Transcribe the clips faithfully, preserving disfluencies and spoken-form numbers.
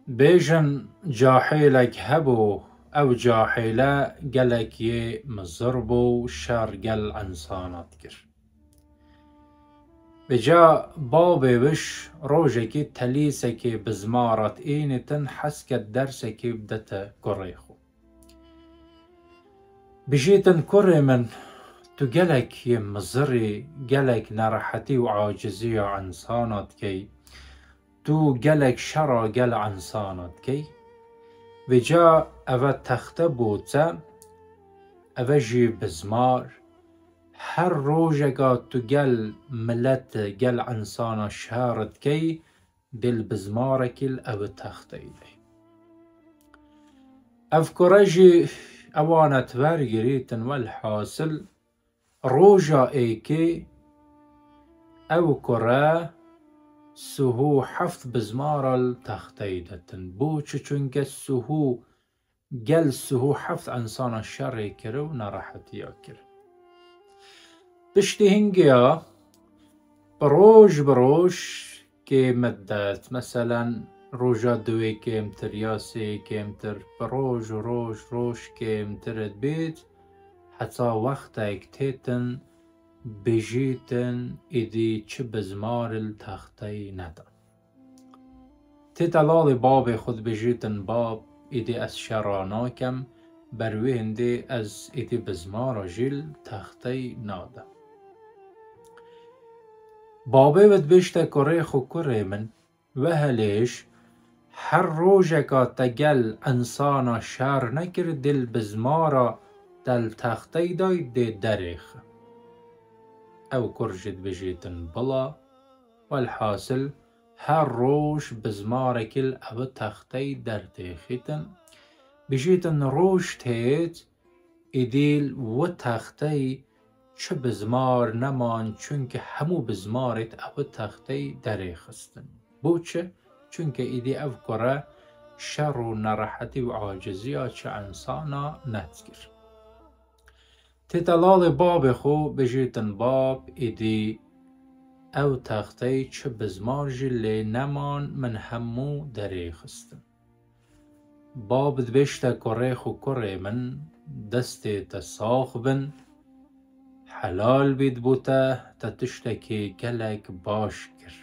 Bêjin cahêlek hebû, ew cahêle gelek yê mizir bû, şer gel insana dikir. Vêca babê wiş rojekî telîsekê bizmara tînitin, hes ket dersekê bidete kurê xwe. Bijîtin kurê min, tu gelek yê mizirî, gelek nerehetî û aciziya insana dikey. Tu gelek şera gel insana dikey. Vêca eve texte bote, eve jî bizmar. Her rojeka tu gel milet, gel insana şer dikey, dil bizmarekî li ev texteyî de. Ev kure jî ewana tver girîtin, welhasil roja êkê ew kure sihû heft bizmara li texteyî de tin. Bo çi? Çunke sihû gel sihû heft insana şerê kir û nerehetiya kir. Piştî hingiya bi roj bi roj kêmit dest. Meselen, roja duwê kêmtir ya sê kêmtir, bi roj û roj, roj kêmtir dibêt, heta wextek têtin bijîtin, îdî çi bizmar li texteyî neda. Tê delalê babê xwe dibijîtin, bab, îdî ez şera nakem, ber wê hindê ez îdî bizmara jî li texteyî nadim. Babê wê dibêjte kurê xwe, kurê min, wehelêj, her rojeka te gel insana şer nekir, dil bizmara te li texteyî dayî dê derêxi. Ew kur jî dibijîtin bila, welhasil her roj bizmarekî li ew texteyî dertêxîtin. Bijîtin roj têt, îdî li wi texteyî çi bizmar neman, çunke hemû bizmarêt ew texteyî derêxistin. Bo çi? Çunke îdî ev kure şer û nerehetî û aciziya çi insana nedikir. Tê delalê babê xwe bijîtin, bab, îdî ew texteyî çi bizmar jî lê neman, min hemû derêxistin. Bab dibêjte kurê xwe, kurê min, destê te sax bin, helal bît bo te, te tiştekî gelek baş kir.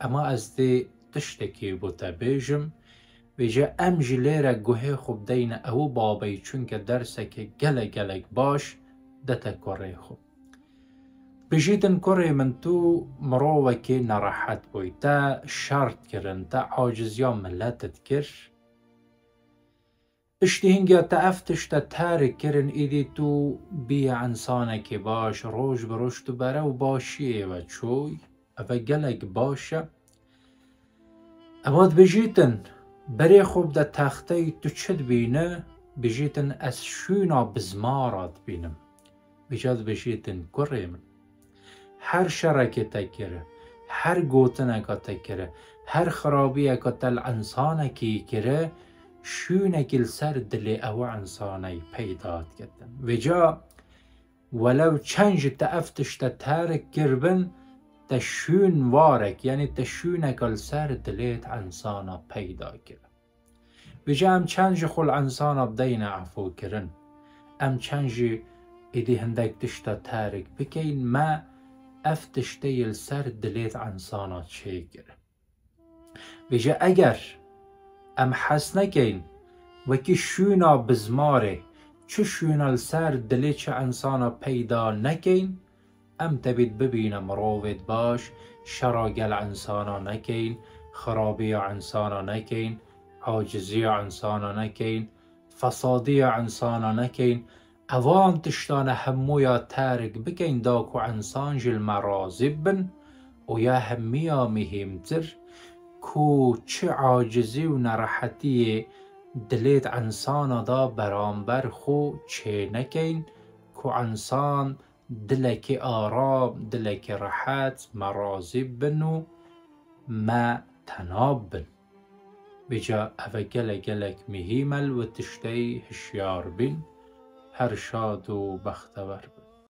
Ema ez dê tiştekî bo te bêjim, vêca em jî lêre guhê xwe bideyne ew babeyî, çunke dersekê gelek gelek baş dete kurê xwe. Bijîtin kurê min, tu mirovekî nerehet bûyî, te şer kirin, te aciziya milet dikir. Piştî hingiya te ev tişte terk kirin, îdî tu bîye insanekî baş, roj bi roj tu berew başiyê ve çûy, eve gelek baş e. Ewa dibijîtin, berê xwe bide texteyî, tu çi dibîne? Bijîtin, ez şûna bizmara dibînim. Vêca dibijîtin, kurê min, her şerekê te kiri, her gotineka te kiri, her xirabiyeka te li insanekî kiri, şûnekî li ser dilê ew insaneyî peyda diketin. Vêca welew çend jî te ev tişte terk kiribin, te şûn warek, yanî te şûneka li ser dilê di insana peyda kir. Vêca em çend jî xwe li insana bideyne efûkirin. Em çend jî êdî hindek tişta terk bikeyn, me ev tişteyê li ser dilê di insana çêkir. Vêca eger em hes nekeyn, wekî şûna bizmarê, çi şûna li ser dilê çi insana peyda nekeyn, em tebît bibîne mirovêt baş, şera gel insana nekeyn, xirabiya insana nekeyn, aciziya insana nekeyn, fesadiya insana nekeyn, evan tiştane hemûya terk bikeyn da ku insan jî li me razî bibin û ya hemiya mihîmtir ku çi acizî û nerehetiyê dilêt insana da beramber xwe çê nekeyn ku insan dilekî aram, dilekî rehet me razî bibin û me tena bibin. Vêca eve gelek gelek mihîm e li wê tişteyî hişyar bîn. Her şad û bextewer bin.